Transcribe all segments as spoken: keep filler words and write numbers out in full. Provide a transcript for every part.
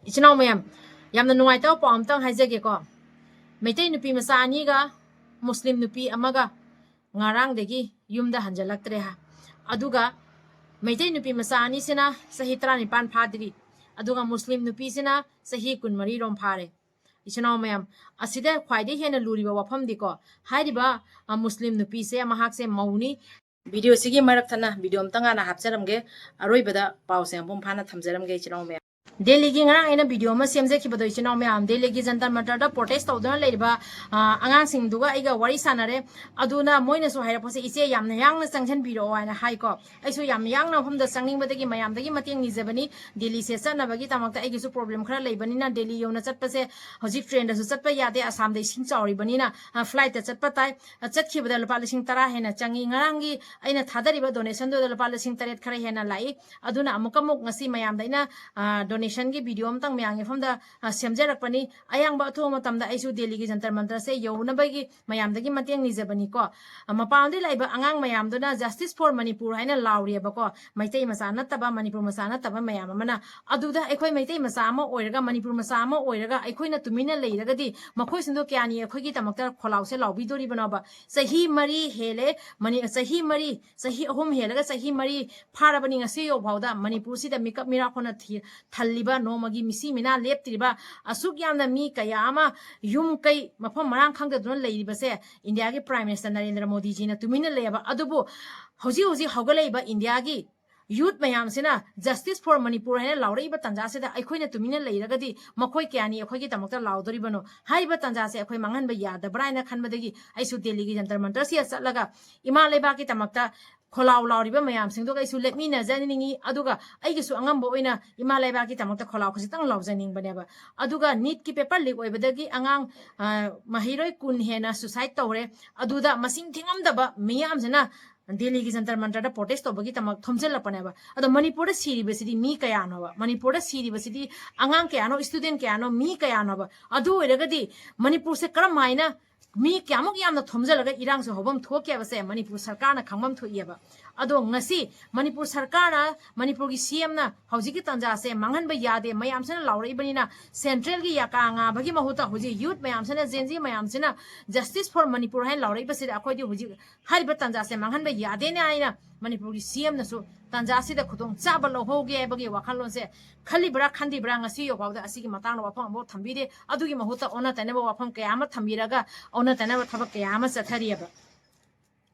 ꯏꯆꯤꯟ ꯏꯅꯥꯎ ꯃꯌꯥꯝ, ꯌꯥꯝꯅ ꯅꯨꯡꯉꯥꯏꯇꯕ ꯄꯥꯎ ꯑꯝꯇꯪ ꯍꯥꯏꯖꯒꯦꯀꯣ꯫ ꯃꯩꯇꯩ ꯅꯨꯄꯤ ꯃꯆꯥ ꯑꯅꯤꯒ ꯃꯨꯁꯂꯤꯝ ꯅꯨꯄꯤ ꯑꯃꯒ ꯉꯔꯥꯡꯗꯒꯤ ꯌꯨꯝꯗ ꯍꯟꯖꯜꯂꯛꯇ꯭ꯔꯦ ꯍꯥꯏ꯫ ꯑꯗꯨꯒ ꯃꯩꯇꯩ ꯅꯨꯄꯤ ꯃꯆꯥ ꯑꯅꯤꯁꯤꯅ ꯆꯍꯤ ꯇꯔꯥꯅꯤꯄꯥꯟ ꯐꯥꯗ꯭ꯔꯤ, ꯑꯗꯨꯒ ꯃꯨꯁꯂꯤꯝ ꯅꯨꯄꯤꯁꯤꯅ ꯆꯍꯤ ꯀꯨꯟꯃꯔꯤ ꯔꯣꯝ ꯐꯥꯔꯦ꯫ ꯏꯆꯤꯟ ꯏꯅꯥꯎ ꯃꯌꯥꯝ, ꯑꯁꯤꯗ ꯈ꯭ꯋꯥꯏꯗꯒꯤ ꯍꯦꯟꯅ ꯂꯨꯔꯤꯕ ꯋꯥꯐꯝꯗꯤꯀꯣ, ꯍꯥꯏꯔꯤꯕ, ꯑ, ꯃꯨꯁꯂꯤꯝ ꯅꯨꯄꯤꯁꯦ, ꯃꯍꯥꯛꯁꯦ ꯃꯧꯅꯤ꯫ ꯚꯤꯗꯤꯑꯣꯁꯤꯒꯤ ꯃꯔꯛ ꯊꯠꯅ ꯚꯤꯗꯤꯑꯣ ꯑꯝꯇꯪ ꯍꯥꯟꯅ ꯍꯥꯞꯆꯔꯝꯒꯦ, ꯑꯔꯣꯏꯕꯗ ꯄꯥꯎꯁꯦ ꯃꯄꯨꯡ ꯐꯥꯅ ꯊꯝꯖꯔꯝꯒꯦ, ꯏꯆꯤꯟ ꯏꯅꯥꯎ ꯃꯌꯥꯝ꯫ ꯗꯦꯜꯂꯤꯒꯤ ꯉꯔꯥꯡ ꯑꯩꯅ ꯚꯤꯗꯤꯑꯣ ꯑꯃ ꯁꯦꯝꯖꯈꯤꯕꯗꯣ, ꯏꯆꯤꯟ ꯏꯅꯥꯎ ꯃꯌꯥꯝ, ꯗꯦꯜꯂꯤꯒꯤ ꯖꯟꯇꯔ ꯃꯟꯇꯔꯗ ꯄ꯭ꯔꯣꯇꯦꯁ ꯇꯧꯗꯨꯅ ꯂꯩꯔꯤꯕ, ꯑ, ꯑꯉꯥꯡꯁꯤꯡꯗꯨꯒ ꯑꯩꯒ ꯋꯥꯔꯤ ꯁꯥꯟꯅꯔꯦ꯫ ꯑꯗꯨꯅ ꯃꯣꯏꯅꯁꯨ ꯍꯥꯏꯔꯛꯄꯁꯦ, "ꯏꯆꯦ, ꯌꯥꯝꯅ ꯌꯥꯡꯅ ꯆꯪꯁꯤꯟꯕꯤꯔꯛꯑꯣ" ꯍꯥꯏꯅ ꯍꯥꯏꯀꯣ꯫ ꯑꯩꯁꯨ ꯌꯥꯝ ꯌꯥꯡꯅ ꯃꯐꯝꯗ ꯆꯪꯅꯤꯡꯕꯗꯒꯤ ꯃꯌꯥꯝꯗꯒꯤ ꯃꯇꯦꯡ ꯅꯤꯖꯕꯅꯤ꯫ ꯗꯦꯜꯂꯤꯁꯦ ꯆꯠꯅꯕꯒꯤꯗꯃꯛꯇ ꯑꯩꯒꯤꯁꯨ ꯄ꯭ꯔꯣꯕ꯭ꯂꯦꯝ ꯈꯔ ꯂꯩꯕꯅꯤꯅ, ꯗꯦꯜꯂꯤ ꯌꯧꯅ ꯆꯠꯄꯁꯦ ꯍꯧꯖꯤꯛ ꯇ꯭ꯔꯦꯟꯗꯁꯨ ꯆꯠꯄ ꯌꯥꯗꯦ, ꯑꯁꯥꯝꯗ ꯏꯁꯤꯡ ꯆꯥꯎꯔꯤꯕꯅꯤꯅ, ꯑ, ꯐ꯭ꯂꯥꯏꯠꯇ ꯆꯠꯄ ꯇꯥꯏ꯫ ꯑ, ꯆꯠꯈꯤꯕꯗ ꯂꯨꯄꯥ ꯂꯤꯁꯤꯡ ꯇꯔꯥ ꯍꯦꯟꯅ ꯆꯪꯉꯤ꯫ ꯉꯔꯥꯡꯒꯤ ꯑꯩꯅ ꯊꯥꯗꯔꯤꯕ ꯗꯣꯅꯦꯁꯟꯗꯨꯗ ꯂꯨꯄꯥ ꯂꯤꯁꯤꯡ ꯇꯔꯦꯠ ꯈꯔ ꯍꯦꯟꯅ ꯂꯥꯛꯏ꯫ ꯑꯗꯨꯅ ꯑꯃꯨꯛꯀ ꯑꯃꯨꯛ ꯉꯁꯤ ꯃꯌꯥꯝꯗ ꯑꯩꯅ, ꯑ, ꯗꯣꯅꯦꯁꯟꯒꯤ ꯚꯤꯗꯤꯑꯣ ꯑꯃꯇꯪ ꯃꯌꯥꯝꯒꯤ ꯃꯐꯝꯗ, ꯑ, ꯁꯦꯝꯖꯔꯛꯄꯅꯤ꯫ ꯑꯌꯥꯝꯕ ꯑꯊꯨꯕ ꯃꯇꯝꯗ ꯑꯩꯁꯨ ꯗꯦꯜꯂꯤꯒꯤ ꯖꯟꯇꯔ ꯃꯟꯇꯔꯁꯦ ꯌꯧꯅꯕꯒꯤ ꯃꯌꯥꯝꯗꯒꯤ ꯃꯇꯦꯡ ꯅꯤꯖꯕꯅꯤꯀꯣ꯫ ꯑ, ꯃꯄꯥꯟꯗꯒꯤ ꯂꯥꯛꯏꯕ ꯑꯉꯥꯡ ꯃꯌꯥꯝꯗꯨꯅ "Justice for Manipur" ꯍꯥꯏꯅ ꯂꯥꯎꯔꯤꯑꯕꯀꯣ꯫ ꯃꯩꯇꯩ ꯃꯆꯥ ꯅꯠꯇꯕ, ꯃꯅꯤꯄꯨꯔ ꯃꯆꯥ ꯅꯠꯇꯕ ꯃꯌꯥꯝ ꯑꯃꯅ꯫ ꯑꯗꯨꯗ ꯑꯩꯈꯣꯏ ꯃꯩꯇꯩ ꯃꯆꯥ ꯑꯃ ꯑꯣꯏꯔꯒ, ꯃꯅꯤꯄꯨꯔ ꯃꯆꯥ ꯑꯃ ꯑꯣꯏꯔꯒ ꯑꯩꯈꯣꯏꯅ ꯇꯨꯃꯤꯟꯅ ꯂꯩꯔꯒꯗꯤ ꯃꯈꯣꯏꯁꯤꯡꯗꯣ ꯀꯌꯥꯅꯤ ꯑꯩꯈꯣꯏꯒꯤ ꯇꯃꯛꯇ ꯈꯣꯜꯂꯥꯎꯁꯦ ꯂꯥꯎꯕꯤꯗꯣꯔꯤꯕꯅꯣꯕ? ꯆꯍꯤ ꯃꯔꯤ ꯍꯦꯜꯂꯦ, ꯃꯅꯤ-, ꯆꯍꯤ ꯃꯔꯤ, ꯆꯍꯤ ꯑꯍꯨꯝ ꯍꯦꯜꯂꯒ ꯆꯍꯤ ꯃꯔꯤ ꯐꯥꯔꯕꯅꯤ ꯉꯁꯤ ꯌꯧ ꯐꯥꯎꯗ ꯃꯅꯤꯄꯨꯔꯁꯤꯗ ꯃꯤꯀꯞ ꯃꯤꯔꯥꯛ ꯍꯣꯟꯅ ꯊꯤ-, ꯊꯜꯂꯤꯕ ꯅꯣꯡꯃꯒꯤ ꯃꯤꯁꯤ ꯃꯤꯅꯥ ꯂꯦꯞꯇ꯭ꯔꯤꯕ ꯑꯁꯨꯛ ꯌꯥꯝꯅ ꯃꯤ ꯀꯌꯥ ꯑꯃ ꯌꯨꯝ ꯀꯩ ꯃꯐꯝ ꯃꯔꯥꯡ ꯈꯪꯗꯗꯨꯅ ꯂꯩꯔꯤꯕꯁꯦ ꯏꯟꯗꯤꯌꯥꯒꯤ ꯄ꯭ꯔꯥꯏꯝ ꯃꯤꯅꯤꯁꯇꯔ ꯅꯔꯦꯟꯗ꯭ꯔ ꯃꯣꯗꯤꯖꯤꯅ ꯇꯨꯃꯤꯟꯅ ꯂꯩꯌꯦꯕ꯫ ꯑꯗꯨꯕꯨ ꯍꯧꯖꯤꯛ ꯍꯧꯖꯤꯛ ꯍꯧꯒꯠꯂꯛꯏꯕ ꯏꯟꯗꯤꯌꯥꯒꯤ ꯌꯨꯠ ꯃꯌꯥꯝꯁꯤꯅ "Justice for Manipur" ꯍꯥꯏꯅ ꯂꯥꯎꯔꯛꯏꯕ ꯇꯥꯟꯖꯥꯁꯤꯗ ꯑꯩꯈꯣꯏꯅ ꯇꯨꯃꯤꯟꯅ ꯂꯩꯔꯒꯗꯤ ꯃꯈꯣꯏ ꯀꯌꯥꯅꯤ ꯑꯩꯈꯣꯏꯒꯤꯗꯃꯛꯇ ꯂꯥꯎꯗꯣꯔꯤꯕꯅꯣ? ꯍꯥꯏꯔꯤꯕ ꯇꯥꯟꯖꯥꯁꯦ ꯑꯩꯈꯣꯏ ꯃꯥꯡꯍꯟꯕ ꯌꯥꯗꯕ꯭ꯔꯥ ꯍꯥꯏꯅ ꯈꯟꯕꯗꯒꯤ ꯑꯩꯁꯨ ꯗꯦꯜꯂꯤꯒꯤ ꯖꯟꯇꯔ ꯃꯟꯇꯔꯁꯤꯗ ꯆꯠꯂꯒ ꯏꯃꯥ ꯂꯩꯕꯥꯛꯀꯤꯗꯃꯛꯇ ꯈꯣꯜꯂꯥꯎ ꯂꯥꯎꯔꯤꯕ ꯃꯌꯥꯝꯁꯤꯡꯗꯨꯒ ꯑꯩꯁꯨ ꯂꯦꯞꯃꯤꯟꯅꯖꯅꯤꯡꯉꯤ꯫ ꯑꯗꯨꯒ ꯑꯩꯒꯤꯁꯨ ꯑꯉꯝꯕ ꯑꯣꯏꯅ ꯏꯃꯥ ꯂꯩꯕꯥꯛꯀꯤꯗꯃꯛꯇ ꯈꯣꯜꯂꯥꯎ ꯈꯖꯤꯛꯇꯪ ꯂꯥꯎꯖꯅꯤꯡꯕꯅꯦꯕ꯫ ꯑꯗꯨꯒ ꯅꯤꯠꯀꯤ ꯄꯦꯄꯔ ꯂꯤꯛ ꯑꯣꯏꯕꯗꯒꯤ ꯑꯉꯥꯡ, ꯑ, ꯃꯍꯩꯔꯣꯏ ꯀꯨꯟ ꯍꯦꯟꯅ ꯁꯨꯁꯥꯏꯠ ꯇꯧꯔꯦ꯫ ꯑꯗꯨꯗ ꯃꯁꯤꯡ ꯊꯤꯉꯝꯗꯕ ꯃꯤꯌꯥꯝꯁꯤꯅ ꯗꯦꯜꯂꯤꯒꯤ ꯖꯟꯇꯔ ꯃꯟꯇꯔꯗ ꯄ꯭ꯔꯣꯇꯦꯁ ꯇꯧꯕꯒꯤꯗꯃꯛ ꯊꯣꯝꯖꯤꯜꯂꯛꯄꯅꯦꯕ꯫ ꯑꯗꯣ ꯃꯅꯤꯄꯨꯔꯗ ꯁꯤꯔꯤꯕꯁꯤꯗꯤ ꯃꯤ ꯀꯌꯥꯅꯣꯕ? ꯃꯅꯤꯄꯨꯔꯗ ꯁꯤꯔꯤꯕꯁꯤꯗꯤ ꯑꯉꯥꯡ ꯀꯌꯥꯅꯣ, ꯁ꯭ꯇꯨꯗꯦꯟ ꯀꯌꯥꯅꯣ, ꯃꯤ ꯀꯌꯥꯅꯣꯕ? ꯑꯗꯨ ꯑꯣꯏꯔꯒꯗꯤ ꯃꯅꯤꯄꯨꯔꯁꯦ ꯀꯔꯝ ꯍꯥꯏꯅ ꯃꯤ ꯀꯌꯥꯃꯨꯛ ꯌꯥꯝꯅ ꯊꯣꯝꯖꯤꯜꯂꯒ ꯏꯔꯥꯡꯁꯨ ꯍꯧꯐꯝ ꯊꯣꯛꯀꯦ ꯍꯥꯏꯕꯁꯦ ꯃꯅꯤꯄꯨꯔ ꯁꯔꯀꯥꯔꯅ ꯈꯪꯐꯝ ꯊꯣꯛꯏꯑꯕ꯫ ꯑꯗꯣ ꯉꯁꯤ ꯃꯅꯤꯄꯨꯔ ꯁꯔꯀꯥꯔꯅ, ꯃꯅꯤꯄꯨꯔꯒꯤ ꯁꯤ ꯑꯦꯝꯅ ꯍꯧꯖꯤꯛꯀꯤ ꯇꯥꯟꯖꯥꯁꯦ ꯃꯥꯡꯍꯟꯕ ꯌꯥꯗꯦ, ꯃꯌꯥꯝꯁꯤꯅ ꯂꯥꯎꯔꯛꯏꯕꯅꯤꯅ, ꯁꯦꯟꯇ꯭ꯔꯦꯜꯒꯤ ꯌꯥꯀꯥ ꯉꯥꯕꯒꯤ ꯃꯍꯨꯠꯇ ꯍꯧꯖꯤꯛ ꯌꯨꯠ ꯃꯌꯥꯝꯁꯤꯅ, ꯖꯦꯟꯖꯤ ꯃꯌꯥꯝꯁꯤꯅ Justice for Manipur ꯍꯥꯏꯅ ꯂꯥꯎꯔꯛꯏꯕꯁꯤꯗ ꯑꯩꯈꯣꯏꯗꯤ ꯍꯧꯖꯤꯛ ꯍꯥꯏꯔꯤꯕ ꯇꯥꯟꯖꯥꯁꯦ ꯃꯥꯡꯍꯟꯕ ꯌꯥꯗꯦꯅꯦ ꯍꯥꯏꯅ ꯃꯅꯤꯄꯨꯔꯒꯤ ꯁꯤ ꯑꯦꯝꯅꯁꯨ ꯇꯥꯟꯖꯥꯁꯤꯗ ꯈꯨꯗꯣꯡ ꯆꯥꯕ ꯂꯧꯍꯧꯒꯦ ꯍꯥꯏꯕꯒꯤ ꯋꯥꯈꯜꯂꯣꯟꯁꯦ ꯈꯜꯂꯤꯕ꯭ꯔꯥ ꯈꯟꯗꯤꯕ꯭ꯔꯥ, ꯉꯁꯤ ꯌꯧꯐꯥꯎꯗ ꯑꯁꯤꯒꯤ ꯃꯇꯥꯡꯗ ꯋꯥꯐꯝ ꯑꯃꯐꯥꯎ ꯊꯝꯕꯤꯗꯦ꯫ ꯑꯗꯨꯒꯤ ꯃꯍꯨꯠꯇ ꯑꯣꯟꯅ ꯇꯩꯅꯕ ꯋꯥꯐꯝ ꯀꯌꯥ ꯑꯃ ꯊꯝꯕꯤꯔꯒ ꯑꯣꯟꯅ ꯇꯩꯅꯕ ꯊꯕꯛ ꯀꯌꯥ ꯑꯃ ꯆꯠꯊꯔꯤꯑꯕ꯫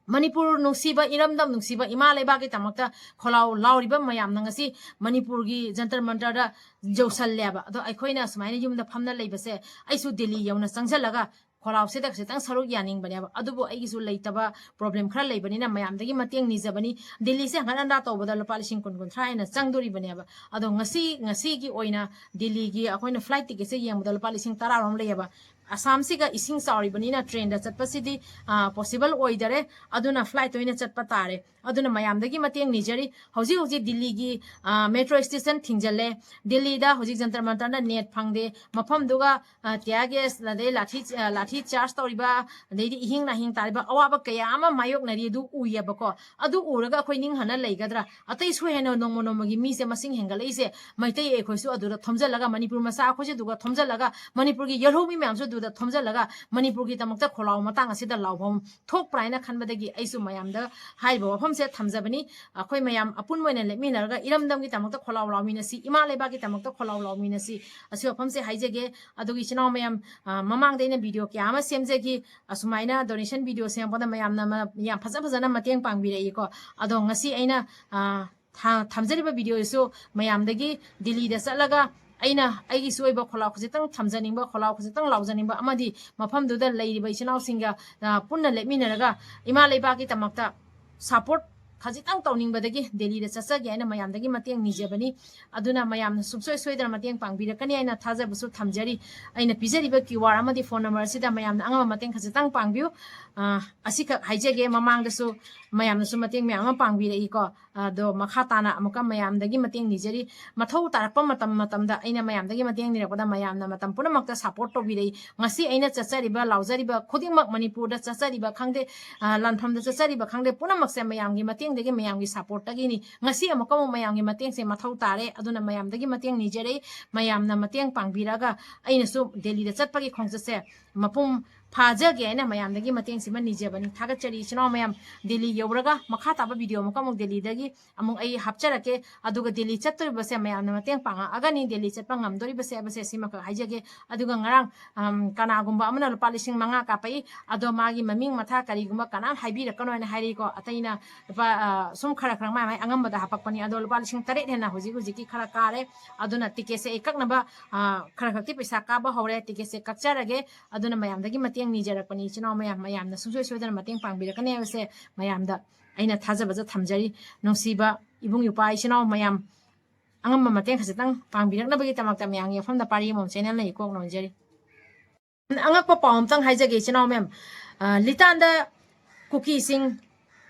ꯃꯅꯤꯄꯨꯔ ꯅꯨꯡꯁꯤꯕ, ꯏꯔꯝꯗꯝ ꯅꯨꯡꯁꯤꯕ, ꯏꯃꯥ ꯂꯩꯕꯥꯛꯀꯤꯗꯃꯛꯇ ꯈꯣꯜꯂꯥꯎ ꯂꯥꯎꯔꯤꯕ ꯃꯌꯥꯝꯅ ꯉꯁꯤ ꯃꯅꯤꯄꯨꯔꯒꯤ ꯖꯟꯇꯔ ꯃꯟꯇꯔꯗ ꯌꯧꯁꯜꯂꯦꯕ꯫ ꯑꯗꯣ ꯑꯩꯈꯣꯏꯅ ꯁꯨꯃꯥꯏꯅ ꯌꯨꯝꯗ ꯐꯝꯅ ꯂꯩꯕꯁꯦ, ꯑꯩꯁꯨ ꯗꯤꯜꯂꯤ ꯌꯧꯅ ꯆꯪꯁꯤꯜꯂꯒ ꯈꯣꯜꯂꯥꯎꯁꯤꯗ ꯈꯤꯇꯪ ꯁꯔꯨꯛ ꯌꯥꯅꯤꯡꯕꯅꯦꯕ꯫ ꯑꯗꯨꯕꯨ ꯑꯩꯒꯤꯁꯨ ꯂꯩꯇꯕ problem ꯈꯔ ꯂꯩꯕꯅꯤꯅ ꯃꯌꯥꯝꯗꯒꯤ ꯃꯇꯦꯡ ꯅꯤꯖꯕꯅꯤ꯫ ꯗꯤꯜꯂꯤꯁꯦ ꯍꯟꯒꯠ ꯍꯟꯗꯥ ꯇꯧꯕꯗ ꯂꯨꯄꯥ ꯂꯤꯁꯤꯡ ꯀꯨꯟ, ꯀꯨꯟꯊ꯭ꯔꯥ ꯍꯦꯟꯅ ꯆꯪꯗꯣꯔꯤꯕꯅꯦꯕ꯫ ꯑꯗꯣ ꯉꯁꯤ, ꯉꯁꯤꯒꯤ ꯑꯣꯏꯅ ꯗꯤꯜꯂꯤꯒꯤ ꯑꯩꯈꯣꯏꯅ flight ticketꯁꯦ ꯌꯦꯡꯕꯗ ꯂꯨꯄꯥ ꯂꯤꯁꯤꯡ ꯇꯔꯥꯔꯣꯝ ꯂꯩꯌꯦꯕ꯫ ꯑꯁꯥꯝꯁꯤꯒ ꯏꯁꯤꯡ ꯆꯥꯎꯔꯤꯕꯅꯤꯅ trainꯗ ꯆꯠꯄꯁꯤꯗꯤ, ꯑ, possible ꯑꯣꯏꯗꯔꯦ꯫ ꯑꯗꯨꯅ flight ꯑꯣꯏꯅ ꯆꯠꯄ ꯇꯥꯔꯦ꯫ ꯑꯗꯨꯅ ꯃꯌꯥꯝꯗꯒꯤ ꯃꯇꯦꯡ ꯅꯤꯖꯔꯤ꯫ ꯍꯧꯖꯤꯛ ꯍꯧꯖꯤꯛ ꯗꯤꯜꯂꯤꯒꯤ, ꯑ, metro station ꯊꯤꯡꯖꯤꯜꯂꯦ꯫ ꯗꯤꯜꯂꯤꯗ ꯍꯧꯖꯤꯛ ꯖꯟꯇꯔ ꯃꯟꯇꯔꯅ net ꯐꯪꯗꯦ꯫ ꯃꯐꯝꯗꯨꯒ, ꯑ, tear gas, ꯑꯗꯩ ꯂꯥꯊꯤ, ꯑ, ꯂꯥꯊꯤ charge ꯇꯧꯔꯤꯕ, ꯑꯗꯩꯗꯤ ꯏꯍꯤꯡ ꯅꯥꯍꯤꯡ ꯇꯥꯔꯤꯕ ꯑꯋꯥꯕ ꯀꯌꯥ ꯑꯃ ꯃꯥꯌꯣꯛꯅꯔꯤ꯫ ꯑꯗꯨ ꯎꯏꯌꯦꯕꯀꯣ꯫ ꯑꯗꯨ ꯎꯔꯒ ꯑꯩꯈꯣꯏ ꯅꯤꯡꯍꯟꯅ ꯂꯩꯒꯗ꯭ꯔꯥ? ꯑꯇꯩꯁꯨ ꯍꯦꯟꯅ ꯅꯣꯡꯃ ꯅꯣꯡꯃꯒꯤ ꯃꯤꯁꯦ ꯃꯁꯤꯡ ꯍꯦꯟꯒꯠꯂꯛꯏꯁꯦ, ꯃꯩꯇꯩ ꯑꯩꯈꯣꯏꯁꯨ ꯑꯗꯨꯗ ꯊꯣꯝꯖꯤꯜꯂꯒ, ꯃꯅꯤꯄꯨꯔ ꯃꯆꯥ ꯑꯩꯈꯣꯏꯁꯨ ꯑꯗꯨꯒ ꯊꯣꯝꯖꯤꯜꯂꯒ, ꯃꯅꯤꯄꯨꯔꯒꯤ ꯌꯦꯜꯍꯧꯃꯤ ꯃꯌꯥꯝꯁꯨ ꯑꯗꯨꯗ ꯊꯣꯝꯖꯤꯜꯂꯒ, ꯃꯅꯤꯄꯨꯔꯒꯤꯗꯃꯛꯇ ꯈꯣꯜꯂꯥꯎ ꯃꯇꯥꯡ ꯑꯁꯤꯗ ꯂꯥꯎꯐꯝ ꯊꯣꯛꯄ꯭ꯔꯥ ꯍꯥꯏꯅ ꯈꯟꯕꯗꯒꯤ ꯑꯩꯁꯨ ꯃꯌꯥꯝꯗ ꯍꯥꯏꯔꯤꯕ ꯋꯥꯐꯝꯁꯦ ꯊꯝꯖꯕꯅꯤ꯫ ꯑꯩꯈꯣꯏ ꯃꯌꯥꯝ ꯑꯄꯨꯟꯕ ꯑꯣꯏꯅ ꯂꯦꯞꯃꯤꯟꯅꯔꯒ ꯏꯔꯝꯗꯝꯒꯤꯗꯃꯛꯇ ꯈꯣꯜꯂꯥꯎ ꯂꯥꯎꯃꯤꯟꯅꯁꯤ, ꯏꯃꯥ ꯂꯩꯕꯥꯛꯀꯤꯗꯃꯛꯇ ꯈꯣꯜꯂꯥꯎ ꯂꯥꯎꯃꯤꯟꯅꯁꯤ꯫ ꯑꯁꯤ ꯋꯥꯐꯝꯁꯦ ꯍꯥꯏꯖꯒꯦ꯫ ꯑꯗꯨꯒ ꯏꯆꯤꯟ ꯏꯅꯥꯎ ꯃꯌꯥꯝ, ꯑ, ꯃꯃꯥꯡꯗ ꯑꯩꯅ video ꯀꯌꯥ ꯑꯃ ꯁꯦꯝꯖꯈꯤ꯫ ꯑꯁꯨꯃꯥꯏꯅ donation video ꯁꯦꯝꯃꯛꯄꯗ ꯃꯌꯥꯝꯅ ꯃ-, ꯌꯥꯝ ꯐꯖ ꯐꯖꯅ ꯃꯇꯦꯡ ꯄꯥꯡꯕꯤꯔꯛꯏꯀꯣ꯫ ꯑꯗꯣ ꯉꯁꯤ ꯑꯩꯅ, ꯑ, ꯊꯥ-, ꯊꯝꯖꯔꯤꯕ videoꯁꯨ ꯃꯌꯥꯝꯗꯒꯤ ꯗꯤꯜꯂꯤꯗ ꯆꯠꯂꯒ ꯑꯩꯅ ꯑꯩꯒꯤꯁꯨ ꯑꯣꯏꯕ ꯈꯣꯜꯂꯥꯎ ꯈꯖꯤꯛꯇꯪ ꯊꯝꯖꯅꯤꯡꯕ, ꯈꯣꯜꯂꯥꯎ ꯈꯖꯤꯛꯇꯪ ꯂꯥꯎꯖꯅꯤꯡꯕ ꯑꯃꯗꯤ ꯃꯐꯝꯗꯨꯗ ꯂꯩꯔꯤꯕ ꯏꯆꯤꯟ ꯏꯅꯥꯎꯁꯤꯡꯒ, ꯑ, ꯄꯨꯟꯅ ꯂꯦꯞꯃꯤꯟꯅꯔꯒ ꯏꯃꯥ ꯂꯩꯕꯥꯛꯀꯤꯗꯃꯛꯇ support ꯈꯖꯤꯛꯇꯪ ꯇꯧꯅꯤꯡꯕꯗꯒꯤ ꯗꯦꯜꯂꯤꯗ ꯆꯠꯆꯒꯦ ꯍꯥꯏꯅ ꯃꯌꯥꯝꯗꯒꯤ ꯃꯇꯦꯡ ꯅꯤꯖꯕꯅꯤ꯫ ꯑꯗꯨꯅ ꯃꯌꯥꯝꯅ ꯁꯨꯡꯁꯣꯏ ꯁꯣꯏꯗꯅ ꯃꯇꯦꯡ ꯄꯥꯡꯕꯤꯔꯛꯀꯅꯤ ꯍꯥꯏꯅ ꯊꯥꯖꯕꯁꯨ ꯊꯝꯖꯔꯤ꯫ ꯑꯩꯅ ꯄꯤꯖꯔꯤꯕ QR ꯑꯃꯗꯤ phone number ꯑꯁꯤꯗ ꯃꯌꯥꯝꯅ ꯑꯉꯝꯕ ꯃꯇꯦꯡ ꯈꯖꯤꯛꯇꯪ ꯄꯥꯡꯕꯤꯌꯨ꯫ ꯑ, ꯑꯁꯤꯈꯛ ꯍꯥꯏꯖꯒꯦ, ꯃꯃꯥꯡꯗꯁꯨ ꯃꯌꯥꯝꯅꯁꯨ ꯃꯇꯦꯡ ꯃꯌꯥꯝ ꯑꯃ ꯄꯥꯡꯕꯤꯔꯛꯏꯀꯣ꯫ ꯑꯗꯣ ꯃꯈꯥ ꯇꯥꯅ ꯑꯃꯨꯛꯀ ꯃꯌꯥꯝꯗꯒꯤ ꯃꯇꯦꯡ ꯅꯤꯖꯔꯤ꯫ ꯃꯊꯧ ꯇꯥꯔꯛꯄ ꯃꯇꯝ ꯃꯇꯝꯗ ꯑꯩꯅ ꯃꯌꯥꯝꯗꯒꯤ ꯃꯇꯦꯡ ꯅꯤꯔꯛꯄꯗ ꯃꯌꯥꯝꯅ ꯃꯇꯝ ꯄꯨꯝꯅꯃꯛꯇ support ꯇꯧꯕꯤꯔꯛꯏ꯫ ꯉꯁꯤ ꯑꯩꯅ ꯆꯠꯆꯔꯤꯕ, ꯂꯥꯎꯖꯔꯤꯕ ꯈꯨꯗꯤꯡꯃꯛ, ꯃꯅꯤꯄꯨꯔꯗ ꯆꯠꯆꯔꯤꯕ ꯈꯪꯗꯦ, ꯑ, ꯂꯥꯟꯐꯝꯗ ꯆꯠꯆꯔꯤꯕ ꯈꯪꯗꯦ, ꯄꯨꯝꯅꯃꯛꯁꯦ ꯃꯌꯥꯝꯒꯤ ꯃꯇꯦꯡꯗꯒꯤ, ꯃꯌꯥꯝꯒꯤ supportꯇꯒꯤꯅꯤ꯫ ꯉꯁꯤ ꯑꯃꯨꯛꯀ ꯑꯃꯨꯛ ꯃꯌꯥꯝꯒꯤ ꯃꯇꯦꯡꯁꯦ ꯃꯊꯧ ꯇꯥꯔꯦ꯫ ꯑꯗꯨꯅ ꯃꯌꯥꯝꯗꯒꯤ ꯃꯇꯦꯡ ꯅꯤꯖꯔꯤ꯫ ꯃꯌꯥꯝꯅ ꯃꯇꯦꯡ ꯄꯥꯡꯕꯤꯔꯒ ꯑꯩꯅꯁꯨ ꯗꯦꯜꯂꯤꯗ ꯆꯠꯄꯒꯤ ꯈꯣꯡꯆꯠꯁꯦ ꯃꯄꯨꯡ ꯐꯥꯖꯒꯦ ꯍꯥꯏꯅ ꯃꯌꯥꯝꯗꯒꯤ ꯃꯇꯦꯡꯁꯤꯃ ꯅꯤꯖꯕꯅꯤ꯫ ꯊꯥꯒꯠꯆꯔꯤ ꯏꯆꯤꯟ ꯏꯅꯥꯎ ꯃꯌꯥꯝ꯫ ꯗꯦꯜꯂꯤ ꯌꯧꯔꯒ ꯃꯈꯥ ꯇꯥꯕ video ꯑꯃꯨꯛꯀ ꯑꯃꯨꯛ ꯗꯦꯜꯂꯤꯗꯒꯤ ꯑꯃꯨꯛ ꯑꯩ ꯍꯥꯞꯆꯔꯛꯀꯦ꯫ ꯑꯗꯨꯒ ꯗꯦꯜꯂꯤ ꯆꯠꯇꯣꯔꯤꯕꯁꯦ ꯃꯌꯥꯝꯅ ꯃꯇꯦꯡ ꯄꯥꯡꯉꯛꯑꯒꯅꯤ꯫ ꯗꯦꯜꯂꯤ ꯆꯠꯄ ꯉꯝꯗꯣꯔꯤꯕꯁꯦ ꯍꯥꯏꯕꯁꯦ ꯁꯤꯃꯈꯛ ꯍꯥꯏꯖꯒꯦ꯫ ꯑꯗꯨꯒ ꯉꯔꯥꯡ, ꯑꯝ, ꯀꯅꯥꯒꯨꯝꯕ ꯑꯃꯅ ꯂꯨꯄꯥ ꯂꯤꯁꯤꯡ ꯃꯉꯥ ꯀꯥꯞꯄꯛꯏ, ꯑꯗꯣ ꯃꯥꯒꯤ ꯃꯃꯤꯡ ꯃꯊꯥ ꯀꯔꯤꯒꯨꯝꯕ ꯀꯅꯥꯝ ꯍꯥꯏꯕꯤꯔꯛꯀꯅꯣ ꯍꯥꯏꯅ ꯍꯥꯏꯔꯛꯏꯀꯣ꯫ ꯑꯇꯩꯅ ꯂꯨꯄꯥ, ꯑ, ꯁꯨꯝ ꯈꯔ ꯈꯔ ꯃꯥꯏ ꯃꯥꯏ ꯑꯉꯝꯕꯗ ꯍꯥꯄꯛꯄꯅꯤ꯫ ꯑꯗꯣ ꯂꯨꯄꯥ ꯂꯤꯁꯤꯡ ꯇꯔꯦꯠ ꯍꯦꯟꯅ ꯍꯧꯖꯤꯛ ꯍꯧꯖꯤꯛꯀꯤ ꯈꯔ ꯀꯥꯔꯦ꯫ ꯑꯗꯨꯅ ticketꯁꯦ ꯑꯩ ꯀꯛꯅꯕ, ꯑ, ꯈꯔ ꯈꯛꯇꯤ ꯄꯩꯁꯥ ꯀꯥꯕ ꯍꯧꯔꯦ꯫ Ticketꯁꯦ ꯀꯛꯆꯔꯒꯦ꯫ ꯑꯗꯨꯅ ꯃꯌꯥꯝꯗꯒꯤ ꯃꯇꯦꯡ ꯅꯤꯖꯔꯛꯄꯅꯤ ꯏꯆꯤꯟ ꯏꯅꯥꯎ ꯃꯌꯥꯝ꯫ ꯃꯌꯥꯝꯅ ꯁꯨꯡꯁꯣꯏ ꯁꯣꯏꯗꯅ ꯃꯇꯦꯡ ꯄꯥꯡꯕꯤꯔꯛꯀꯅꯤ ꯍꯥꯏꯕꯁꯦ ꯃꯌꯥꯝꯗ ꯑꯩꯅ ꯊꯥꯖꯕꯁꯦ ꯊꯝꯖꯔꯤ꯫ ꯅꯨꯡꯁꯤꯕ ꯏꯕꯨꯡ ꯏꯄ꯭ꯋꯥ ꯏꯆꯤꯟ ꯏꯅꯥꯎ ꯃꯌꯥꯝ, ꯑꯉꯝꯕ ꯃꯇꯦꯡ ꯈꯖꯤꯛꯇꯪ ꯄꯥꯡꯕꯤꯔꯛꯅꯕꯒꯤꯗꯃꯛꯇ ꯃꯌꯥꯝꯒꯤ ꯃꯐꯝꯗ ꯄꯥꯔꯤ ꯑꯃꯃꯝ channelꯅ ꯏꯀꯣꯛ ꯅꯣꯟꯖꯔꯤ꯫ ꯑꯉꯛꯄ ꯄꯥꯎ ꯑꯝꯇꯪ ꯍꯥꯏꯖꯒꯦ ꯏꯆꯤꯟ ꯏꯅꯥꯎ ꯃꯌꯥꯝ꯫ ꯑ, ꯂꯤꯇꯥꯟꯗ ꯀꯨꯀꯤꯁꯤꯡ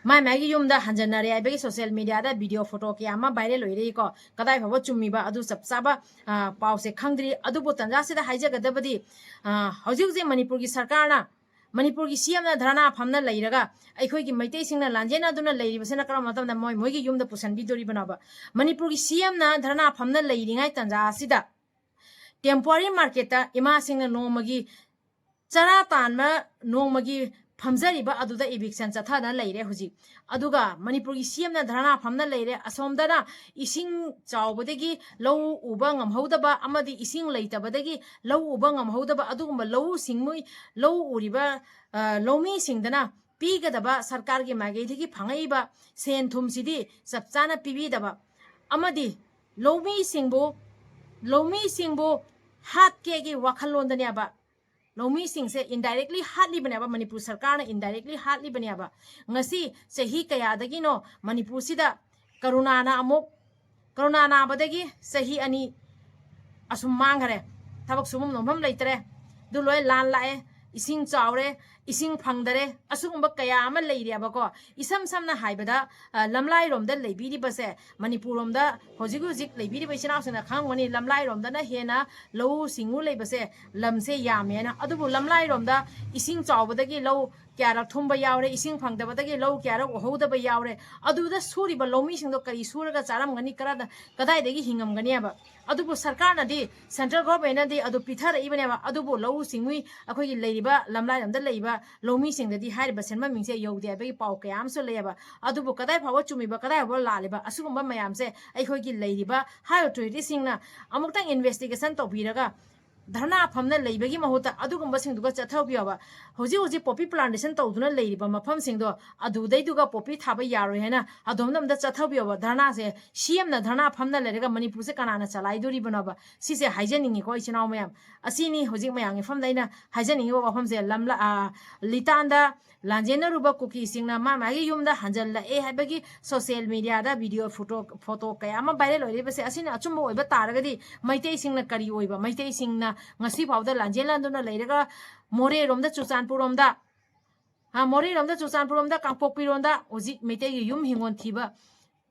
ꯃꯥꯏ ꯃꯥꯏꯒꯤ ꯌꯨꯝꯗ ꯍꯟꯖꯟꯅꯔꯦ ꯍꯥꯏꯕꯒꯤ social mediaꯗ video, photo ꯀꯌꯥ ꯑꯃ viral ꯑꯣꯏꯔꯛꯏꯀꯣ꯫ ꯀꯗꯥꯏ ꯐꯥꯎꯕ ꯆꯨꯝꯃꯤꯕ ꯑꯗꯨ ꯆꯞ ꯆꯥꯕ, ꯑ, ꯄꯥꯎꯁꯦ ꯈꯪꯗ꯭ꯔꯤ꯫ ꯑꯗꯨꯕꯨ ꯇꯟꯖꯥꯁꯤꯗ ꯍꯥꯏꯖꯒꯗꯕꯗꯤ, ꯑ, ꯍꯧꯖꯤꯛ ꯍꯧꯖꯤꯛ ꯃꯅꯤꯄꯨꯔꯒꯤ ꯁꯔꯀꯥꯔꯅ, ꯃꯅꯤꯄꯨꯔꯒꯤ CMꯅ ꯙꯔꯅꯥ ꯐꯝꯅ ꯂꯩꯔꯒ ꯑꯩꯈꯣꯏꯒꯤ ꯃꯩꯇꯩꯁꯤꯡꯅ ꯂꯥꯟꯖꯦꯟꯅꯗꯨꯅ ꯂꯩꯔꯤꯕꯁꯤꯅ ꯀꯔꯝꯕ ꯃꯇꯝꯗ ꯃꯣꯏ ꯃꯣꯏꯒꯤ ꯌꯨꯝꯗ ꯄꯨꯁꯟꯕꯤꯗꯣꯔꯤꯕꯅꯣꯕ? ꯃꯅꯤꯄꯨꯔꯒꯤ CMꯅ ꯙꯔꯅꯥ ꯐꯝꯅ ꯂꯩꯔꯤꯉꯩ ꯇꯟꯖꯥ ꯑꯁꯤꯗ temporary marketꯇ ꯏꯃꯥꯁꯤꯡꯅ ꯅꯣꯡꯃꯒꯤ ꯆꯔꯥ ꯇꯥꯟꯕ, ꯅꯣꯡꯃꯒꯤ ꯐꯝꯖꯔꯤꯕ ꯑꯗꯨꯗ eviction ꯆꯠꯊꯗꯅ ꯂꯩꯔꯦ ꯍꯧꯖꯤꯛ꯫ ꯑꯗꯨꯒ ꯃꯅꯤꯄꯨꯔꯒꯤ CMꯅ ꯙꯔꯅꯥ ꯐꯝꯅ ꯂꯩꯔꯦ꯫ ꯑꯁꯣꯝꯗꯅ ꯏꯁꯤꯡ ꯆꯥꯎꯕꯗꯒꯤ ꯂꯧ ꯎꯕ ꯉꯝꯍꯧꯗꯕ ꯑꯃꯗꯤ ꯏꯁꯤꯡ ꯂꯩꯇꯕꯗꯒꯤ ꯂꯧ ꯎꯕ ꯉꯝꯍꯧꯗꯕ ꯑꯗꯨꯒꯨꯝꯕ ꯂꯧꯎ ꯁꯤꯡꯎ, ꯂꯧ ꯎꯔꯤꯕ, ꯑ, ꯂꯧꯃꯤꯁꯤꯡꯗꯅ ꯄꯤꯒꯗꯕ ꯁꯔꯀꯥꯔꯒꯤ ꯃꯥꯏꯀꯩꯗꯒꯤ ꯐꯪꯉꯛꯏꯕ ꯁꯦꯟ ꯊꯨꯝꯁꯤꯗꯤ ꯆꯞ ꯆꯥꯅ ꯄꯤꯕꯤꯗꯕ ꯑꯃꯗꯤ ꯂꯧꯃꯤꯁꯤꯡꯕꯨ, ꯂꯧꯃꯤꯁꯤꯡꯕꯨ ꯍꯥꯠꯀꯦꯒꯤ ꯋꯥꯈꯜꯂꯣꯟꯗꯅꯦꯕ ꯂꯧꯃꯤꯁꯤꯡꯁꯦ indirectly ꯍꯥꯠꯂꯤꯕꯅꯦꯕ, ꯃꯅꯤꯄꯨꯔ ꯁꯔꯀꯥꯔꯅ indirectly ꯍꯥꯠꯂꯤꯕꯅꯦꯕ꯫ ꯉꯁꯤ ꯆꯍꯤ ꯀꯌꯥꯗꯒꯤꯅꯣ ꯃꯅꯤꯄꯨꯔꯁꯤꯗ ꯀꯣꯔꯣꯅꯥꯅ ꯑꯃꯨꯛ, ꯀꯣꯔꯣꯅꯥ ꯅꯥꯕꯗꯒꯤ ꯆꯍꯤ ꯑꯅꯤ ꯑꯁꯨꯝ ꯃꯥꯡꯈꯔꯦ꯫ ꯊꯕꯛ ꯁꯨꯐꯝ ꯅꯣꯝꯐꯝ ꯂꯩꯇ꯭ꯔꯦ꯫ ꯑꯗꯨ ꯂꯣꯏ ꯂꯥꯟ ꯂꯥꯛꯑꯦ, ꯏꯁꯤꯡ ꯆꯥꯎꯔꯦ, ꯏꯁꯤꯡ ꯐꯪꯗꯔꯦ, ꯑꯁꯤꯒꯨꯝꯕ ꯀꯌꯥ ꯑꯃ ꯂꯩꯔꯦꯕꯀꯣ꯫ ꯏꯁꯝ ꯁꯝꯅ ꯍꯥꯏꯕꯗ, ꯑ, ꯂꯝꯂꯥꯏꯔꯣꯝꯗ ꯂꯩꯕꯤꯔꯤꯕꯁꯦ, ꯃꯅꯤꯄꯨꯔꯔꯣꯝꯗ ꯍꯧꯖꯤꯛ ꯍꯧꯖꯤꯛ ꯂꯩꯕꯤꯔꯤꯕ ꯏꯆꯤꯟ ꯏꯅꯥꯎꯁꯤꯡꯅ ꯈꯪꯉꯝꯒꯅꯤ, ꯂꯝꯂꯥꯏꯔꯣꯝꯗꯅ ꯍꯦꯟꯅ ꯂꯧꯎ ꯁꯤꯡꯎ ꯂꯩꯕꯁꯦ, ꯂꯝꯁꯦ ꯌꯥꯝꯃꯦꯅ꯫ ꯑꯗꯨꯕꯨ ꯂꯝꯂꯥꯏꯔꯣꯝꯗ ꯏꯁꯤꯡ ꯆꯥꯎꯕꯗꯒꯤ ꯂꯧ ꯀꯌꯥꯔꯛ ꯊꯨꯝꯕ ꯌꯥꯎꯔꯦ, ꯏꯁꯤꯡ ꯐꯪꯗꯕꯗꯒꯤ ꯂꯧ ꯀꯌꯥꯔꯛ ꯎꯍꯧꯗꯕ ꯌꯥꯎꯔꯦ꯫ ꯑꯗꯨꯗ ꯁꯨꯔꯤꯕ ꯂꯧꯃꯤꯁꯤꯡꯗꯣ ꯀꯔꯤ ꯁꯨꯔꯒ ꯆꯥꯔꯝꯒꯅꯤ, ꯀꯔꯥꯗ-, ꯀꯗꯥꯏꯗꯒꯤ ꯍꯤꯡꯉꯝꯒꯅꯤ ꯍꯥꯏꯕ? ꯑꯗꯨꯕꯨ ꯁꯔꯀꯥꯔꯅꯗꯤ, central governmentꯅꯗꯤ ꯑꯗꯨ ꯄꯤꯊꯔꯛꯏꯕꯅꯦꯕ꯫ ꯑꯗꯨꯕꯨ ꯂꯧꯎ ꯁꯤꯡꯎ ꯑꯩꯈꯣꯏꯒꯤ ꯂꯩꯔꯤꯕ ꯂꯝꯂꯥꯏꯔꯣꯝꯗ ꯂꯩꯔꯤꯕ ꯂꯧꯃꯤꯁꯤꯡꯗꯗꯤ ꯍꯥꯏꯔꯤꯕ ꯁꯦꯟꯐꯝꯁꯤꯡꯁꯦ ꯌꯧꯗꯦ ꯍꯥꯏꯕꯒꯤ ꯄꯥꯎ ꯀꯌꯥ ꯑꯃꯁꯨ ꯂꯩꯌꯦꯕ꯫ ꯑꯗꯨꯕꯨ ꯀꯗꯥꯏ ꯐꯥꯎꯕ ꯆꯨꯝꯃꯤꯕ, ꯀꯗꯥꯏ ꯐꯥꯎꯕ ꯂꯥꯜꯂꯤꯕ, ꯑꯁꯤꯒꯨꯝꯕ ꯃꯌꯥꯝꯁꯦ ꯑꯩꯈꯣꯏꯒꯤ ꯂꯩꯔꯤꯕ high authorityꯁꯤꯡꯅ ꯑꯃꯨꯛꯇꯪ investigation ꯇꯧꯕꯤꯔꯒ, ꯙꯔꯅꯥ ꯐꯝꯅ ꯂꯩꯕꯒꯤ ꯃꯍꯨꯠꯇ ꯑꯗꯨꯒꯨꯝꯕꯁꯤꯡꯗꯨꯒ ꯆꯠꯊꯕꯤꯌꯣꯕ꯫ ꯍꯧꯖꯤꯛ ꯍꯧꯖꯤꯛ poppy plantation ꯇꯧꯗꯨꯅ ꯂꯩꯔꯤꯕ ꯃꯐꯝꯁꯤꯡꯗꯣ, ꯑꯗꯨꯗꯩꯗꯨꯒ poppy ꯊꯥꯕ ꯌꯥꯔꯣꯏ ꯍꯥꯏꯅ ꯑꯗꯣꯝꯗ ꯑꯝꯇ ꯆꯠꯊꯕꯤꯌꯣꯕ꯫ ꯙꯔꯅꯥꯁꯦ, CMꯅ ꯙꯔꯅꯥ ꯐꯝꯅ ꯂꯩꯔꯒ ꯃꯅꯤꯄꯨꯔꯁꯦ ꯀꯅꯥꯅ ꯆꯂꯥꯏꯗꯣꯔꯤꯕꯅꯣꯕ? ꯁꯤꯁꯦ ꯍꯥꯏꯖꯅꯤꯡꯉꯤꯀꯣ, ꯏꯆꯤꯟ ꯏꯅꯥꯎ ꯃꯌꯥꯝ꯫ ꯑꯁꯤꯅꯤ ꯍꯧꯖꯤꯛ ꯃꯌꯥꯝꯒꯤ ꯃꯐꯝꯗ ꯑꯩꯅ ꯍꯥꯏꯖꯅꯤꯡꯉꯤꯕ ꯋꯥꯐꯝꯁꯦ꯫ ꯂꯝꯂ-, ꯑ, ꯂꯤꯇꯥꯟꯗ ꯂꯥꯟꯖꯦꯟꯅꯔꯨꯕ ꯀꯨꯀꯤꯁꯤꯡꯅ ꯃꯥ ꯃꯥꯒꯤ ꯌꯨꯝꯗ ꯍꯟꯖꯜꯂꯛꯑꯦ ꯍꯥꯏꯕꯒꯤ social mediaꯗ video, photo, photo ꯀꯌꯥ ꯑꯃ viral ꯑꯣꯏꯔꯤꯕꯁꯦ, ꯑꯁꯤꯅ ꯑꯆꯨꯝꯕ ꯑꯣꯏꯕ ꯇꯥꯔꯒꯗꯤ ꯃꯩꯇꯩꯁꯤꯡꯅ ꯀꯔꯤ ꯑꯣꯏꯕ? ꯃꯩꯇꯩꯁꯤꯡꯅ ꯉꯁꯤ ꯐꯥꯎꯗ ꯂꯥꯟꯖꯦꯟ ꯂꯥꯟꯗꯨꯅ ꯂꯩꯔꯒ ꯃꯣꯔꯦꯔꯣꯝꯗ, ꯆꯨꯔꯆꯥꯟꯄꯨꯔꯔꯣꯝꯗ, ꯍꯥ, ꯃꯣꯔꯦꯔꯣꯝꯗ, ꯆꯨꯔꯆꯥꯟꯄꯨꯔꯔꯣꯝꯗ, ꯀꯥꯡꯄꯣꯛꯄꯤꯔꯣꯝꯗ ꯍꯧꯖꯤꯛ ꯃꯩꯇꯩꯒꯤ ꯌꯨꯝ ꯍꯤꯡꯒꯣꯜ ꯊꯤꯕ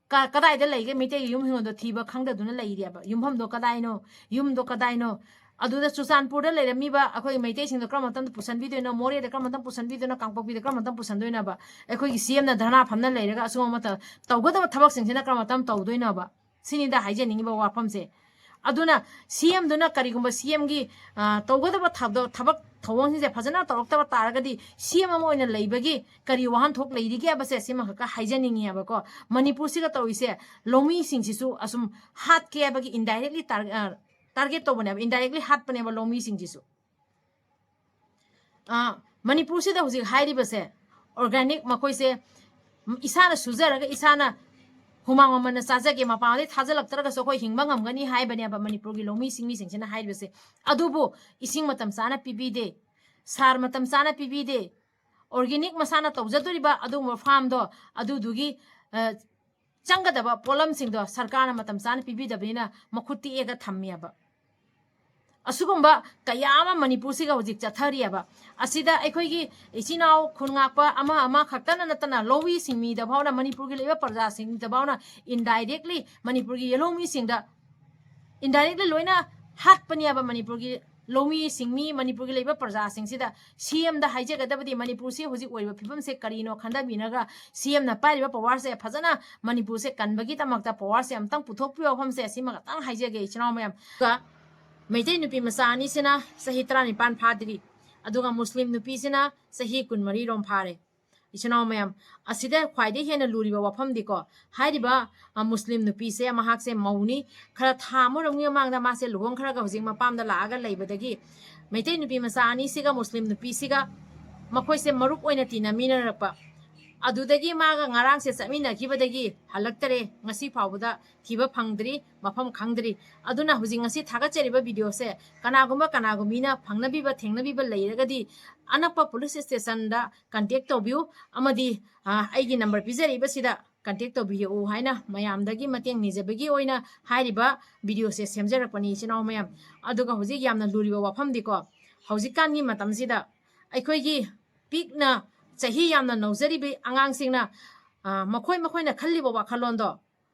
ꯀ-, ꯀꯗꯥꯏꯗ ꯂꯩꯒꯦ? ꯃꯩꯇꯩꯒꯤ ꯌꯨꯝ ꯍꯤꯡꯒꯣꯜꯗꯣ ꯊꯤꯕ ꯈꯪꯗꯗꯨꯅ ꯂꯩꯔꯦꯕ꯫ ꯌꯨꯝꯐꯝꯗꯣ ꯀꯗꯥꯏꯅꯣ? ꯌꯨꯝꯗꯣ ꯀꯗꯥꯏꯅꯣ? ꯑꯗꯨꯗ ꯆꯨꯔꯆꯥꯟꯄꯨꯔꯗ ꯂꯩꯔꯝꯃꯤꯕ ꯑꯩꯈꯣꯏ ꯃꯩꯇꯩꯁꯤꯡꯗꯣ ꯀꯔꯝꯕ ꯃꯇꯝꯗ ꯄꯨꯁꯟꯕꯤꯗꯣꯏꯅꯣ? ꯃꯣꯔꯦꯗ ꯀꯔꯝꯕ ꯃꯇꯝꯗ ꯄꯨꯁꯟꯕꯤꯗꯣꯏꯅꯣ? ꯀꯥꯡꯄꯣꯛꯄꯤꯗ ꯀꯔꯝꯕ ꯃꯇꯝꯗ ꯄꯨꯁꯟꯗꯣꯏꯅꯣꯕ? ꯑꯩꯈꯣꯏꯒꯤ CMꯅ ꯙꯔꯅꯥ ꯐꯝꯅ ꯂꯩꯔꯒ ꯑꯁꯤꯒꯨꯝꯕ ꯃꯇꯝ ꯇꯧꯒꯗꯕ ꯊꯕꯛꯁꯤꯡꯁꯤꯅ ꯀꯔꯝꯕ ꯃꯇꯝꯗ ꯇꯧꯗꯣꯏꯅꯣꯕ? ꯁꯤꯅꯤꯗ ꯍꯥꯏꯖꯅꯤꯡꯉꯤꯕ ꯋꯥꯐꯝꯁꯦ꯫ ꯑꯗꯨꯅ CMꯗꯨꯅ ꯀꯔꯤꯒꯨꯝꯕ CMꯒꯤ, ꯑ, ꯇꯧꯒꯗꯕ ꯊꯕꯛ, ꯊꯕꯛ ꯊꯧꯑꯣꯡꯁꯤꯡꯁꯦ ꯐꯖꯅ ꯇꯧꯔꯛꯇꯕ ꯇꯥꯔꯒꯗꯤ CM ꯑꯃ ꯑꯣꯏꯅ ꯂꯩꯕꯒꯤ ꯀꯔꯤ ꯋꯥꯍꯟꯊꯣꯛ ꯂꯩꯔꯤꯒꯦ ꯍꯥꯏꯕꯁꯦ ꯁꯤꯃꯈꯛꯀ ꯍꯥꯏꯖꯅꯤꯡꯉꯤ ꯍꯥꯏꯕꯀꯣ꯫ ꯃꯅꯤꯄꯨꯔꯁꯤꯒ ꯇꯧꯔꯤꯁꯦ, ꯂꯧꯃꯤꯁꯤꯡꯁꯤꯁꯨ ꯑꯁꯨꯝ ꯍꯥꯠꯀꯦ ꯍꯥꯏꯕꯒꯤ indirectly tar-, ꯑ, target ꯇꯧꯕꯅꯦꯕ, indirectly ꯍꯥꯠꯄꯅꯦꯕ ꯂꯧꯃꯤꯁꯤꯡꯁꯤꯁꯨ꯫ ꯑ, ꯃꯅꯤꯄꯨꯔꯁꯤꯗ ꯍꯧꯖꯤꯛ ꯍꯥꯏꯔꯤꯕꯁꯦ organic, ꯃꯈꯣꯏꯁꯦ ꯏꯁꯥꯅ ꯁꯨꯖꯔꯒ ꯏꯁꯥꯅ ꯍꯨꯃꯥꯡ ꯃꯃꯜꯅ ꯆꯥꯖꯒꯦ, ꯃꯄꯥꯟꯗꯩ ꯊꯥꯖꯤꯜꯂꯛꯇ꯭ꯔꯒꯁꯨ ꯑꯩꯈꯣꯏ ꯍꯤꯡꯕ ꯉꯝꯒꯅꯤ ꯍꯥꯏꯕꯅꯦꯕ ꯃꯅꯤꯄꯨꯔꯒꯤ ꯂꯧꯃꯤ ꯁꯤꯡꯃꯤꯁꯤꯡꯁꯤꯅ ꯍꯥꯏꯔꯤꯕꯁꯦ꯫ ꯑꯗꯨꯕꯨ ꯏꯁꯤꯡ ꯃꯇꯝ ꯆꯥꯅ ꯄꯤꯕꯤꯗꯦ, ꯁꯥꯔ ꯃꯇꯝ ꯆꯥꯅ ꯄꯤꯕꯤꯗꯦ, organic ꯃꯁꯥꯅ ꯇꯧꯖꯗꯣꯔꯤꯕ ꯑꯗꯨꯒꯨꯝꯕ farmꯗꯣ, ꯑꯗꯨꯗꯨꯒꯤ, ꯑ, ꯆꯪꯒꯗꯕ ꯄꯣꯠꯂꯝꯁꯤꯡꯗꯣ ꯁꯔꯀꯥꯔꯅ ꯃꯇꯝ ꯆꯥꯅ ꯄꯤꯕꯤꯗꯕꯅꯤꯅ ꯃꯈꯨꯠ ꯇꯦꯛꯑꯒ ꯊꯝꯃꯦꯕ꯫ ꯑꯁꯤꯒꯨꯝꯕ ꯀꯌꯥ ꯑꯃ ꯃꯅꯤꯄꯨꯔꯁꯤꯒ ꯍꯧꯖꯤꯛ ꯆꯠꯊꯔꯤꯑꯕ꯫ ꯑꯁꯤꯗ ꯑꯩꯈꯣꯏꯒꯤ ꯏꯆꯤꯟ ꯏꯅꯥꯎ ꯈꯨꯟ ꯉꯥꯛꯄ ꯑꯃ ꯑꯃ ꯈꯛꯇꯅ ꯅꯠꯇꯅ ꯂꯧꯃꯤ ꯁꯤꯡꯃꯤꯗ ꯐꯥꯎꯅ, ꯃꯅꯤꯄꯨꯔꯒꯤ ꯂꯩꯕ ꯄ꯭ꯔꯖꯥꯁꯤꯡꯗ ꯐꯥꯎꯅ indirectly ꯃꯅꯤꯄꯨꯔꯒꯤ ꯂꯧꯃꯤꯁꯤꯡꯗ indirectly ꯂꯣꯏꯅ ꯍꯥꯠꯄꯅꯦꯕ꯫ ꯃꯅꯤꯄꯨꯔꯒꯤ ꯂꯧꯃꯤ ꯁꯤꯡꯃꯤ, ꯃꯅꯤꯄꯨꯔꯒꯤ ꯂꯩꯕ ꯄ꯭ꯔꯖꯥꯁꯤꯡꯁꯤꯗ CMꯗ ꯍꯥꯏꯖꯒꯗꯕꯗꯤ ꯃꯅꯤꯄꯨꯔꯁꯤ ꯍꯧꯖꯤꯛ ꯑꯣꯏꯔꯤꯕ ꯐꯤꯕꯝꯁꯦ ꯀꯔꯤꯅꯣ ꯈꯟꯊꯕꯤꯔꯒ CMꯅ ꯄꯥꯏꯔꯤꯕ powerꯁꯦ ꯐꯖꯅ ꯃꯅꯤꯄꯨꯔꯁꯦ ꯀꯟꯕꯒꯤꯗꯃꯛꯇ powerꯁꯦ ꯑꯃꯨꯛꯇꯪ ꯄꯨꯊꯣꯛꯄꯤꯌꯣ꯫ ꯋꯥꯐꯝꯁꯦ ꯑꯁꯤꯃ ꯈꯛꯇꯪ ꯍꯥꯏꯖꯒꯦ ꯏꯆꯤꯟ ꯏꯅꯥꯎ ꯃꯌꯥꯝ꯫ ꯑꯗꯨꯒ ꯃꯩꯇꯩ ꯅꯨꯄꯤ ꯃꯆꯥ ꯑꯅꯤꯁꯤꯅ ꯆꯍꯤ ꯇꯔꯥꯅꯤꯄꯥꯟ ꯐꯥꯗ꯭ꯔꯤ, ꯑꯗꯨꯒ ꯃꯨꯁꯂꯤꯝ ꯅꯨꯄꯤꯁꯤꯅ ꯆꯍꯤ ꯀꯨꯟꯃꯔꯤ ꯔꯣꯝ ꯐꯥꯔꯦ꯫ ꯏꯆꯤꯟ ꯏꯅꯥꯎ ꯃꯌꯥꯝ, ꯑꯁꯤꯗ ꯈ꯭ꯋꯥꯏꯗꯒꯤ ꯍꯦꯟꯅ ꯂꯨꯔꯤꯕ ꯋꯥꯐꯝꯗꯤꯀꯣ, ꯍꯥꯏꯔꯤꯕ, ꯑ, ꯃꯨꯁꯂꯤꯝ ꯅꯨꯄꯤꯁꯦ, ꯃꯍꯥꯛꯁꯦ ꯃꯧꯅꯤ, ꯈꯔ ꯊꯥ ꯑꯃꯔꯣꯝꯒꯤ ꯃꯃꯥꯡꯗ ꯃꯥꯁꯦ ꯂꯨꯍꯣꯡꯈ꯭ꯔꯒ ꯍꯧꯖꯤꯛ ꯃꯄꯥꯝꯗ ꯂꯥꯛꯑꯒ ꯂꯩꯕꯗꯒꯤ ꯃꯩꯇꯩ ꯅꯨꯄꯤ ꯃꯆꯥ ꯑꯅꯤꯁꯤꯒ ꯃꯨꯁꯂꯤꯝ ꯅꯨꯄꯤꯁꯤꯒ ꯃꯈꯣꯏꯁꯦ ꯃꯔꯨꯞ ꯑꯣꯏꯅ ꯇꯤꯟꯅꯃꯤꯟꯅꯔꯛꯄ꯫ ꯑꯗꯨꯗꯒꯤ ꯃꯥꯒ ꯉꯔꯥꯡꯁꯦ ꯆꯠꯃꯤꯟꯅꯈꯤꯕꯗꯒꯤ ꯍꯜꯂꯛꯇꯔꯦ, ꯉꯁꯤ ꯐꯥꯎꯕꯗ ꯊꯤꯕ ꯐꯪꯗ꯭ꯔꯤ, ꯃꯐꯝ ꯈꯪꯗ꯭ꯔꯤ꯫ ꯑꯗꯨꯅ ꯍꯧꯖꯤꯛ ꯉꯁꯤ ꯊꯥꯒꯠꯆꯔꯤꯕ videoꯁꯦ ꯀꯅꯥꯒꯨꯝꯕ ꯀꯅꯥꯒꯨꯝꯕꯤꯅ ꯐꯪꯅꯕꯤꯕ ꯊꯦꯡꯅꯕꯤꯕ ꯂꯩꯔꯒꯗꯤ ꯑꯅꯛꯄ police stationꯗ contact ꯇꯧꯕꯤꯌꯨ, ꯑꯃꯗꯤ, ꯑ, ꯑꯩꯒꯤ number ꯄꯤꯖꯔꯤꯕꯁꯤꯗ contact ꯇꯧꯕꯤꯔꯛꯎ ꯍꯥꯏꯅ ꯃꯌꯥꯝꯗꯒꯤ ꯃꯇꯦꯡ ꯅꯤꯖꯕꯒꯤ ꯑꯣꯏꯅ ꯍꯥꯏꯔꯤꯕ videoꯁꯦ ꯁꯦꯝꯖꯔꯛꯄꯅꯤ ꯏꯆꯤꯟ ꯏꯅꯥꯎ ꯃꯌꯥꯝ꯫ ꯑꯗꯨꯒ ꯍꯧꯖꯤꯛ ꯌꯥꯝꯅ ꯂꯨꯔꯤꯕ ꯋꯥꯐꯝꯗꯤꯀꯣ, ꯍꯧꯖꯤꯛꯀꯥꯟꯒꯤ ꯃꯇꯝꯁꯤꯗ ꯑꯩꯈꯣꯏꯒꯤ ꯄꯤꯛꯅ ꯆꯍꯤ ꯌꯥꯝꯅ ꯅꯧꯖꯔꯤꯕ ꯑꯉꯥꯡꯁꯤꯡꯅ, ꯑ, ꯃꯈꯣꯏ ꯃꯈꯣꯏꯅ ꯈꯜꯂꯤꯕ ꯋꯥꯈꯜꯂꯣꯟꯗꯣ,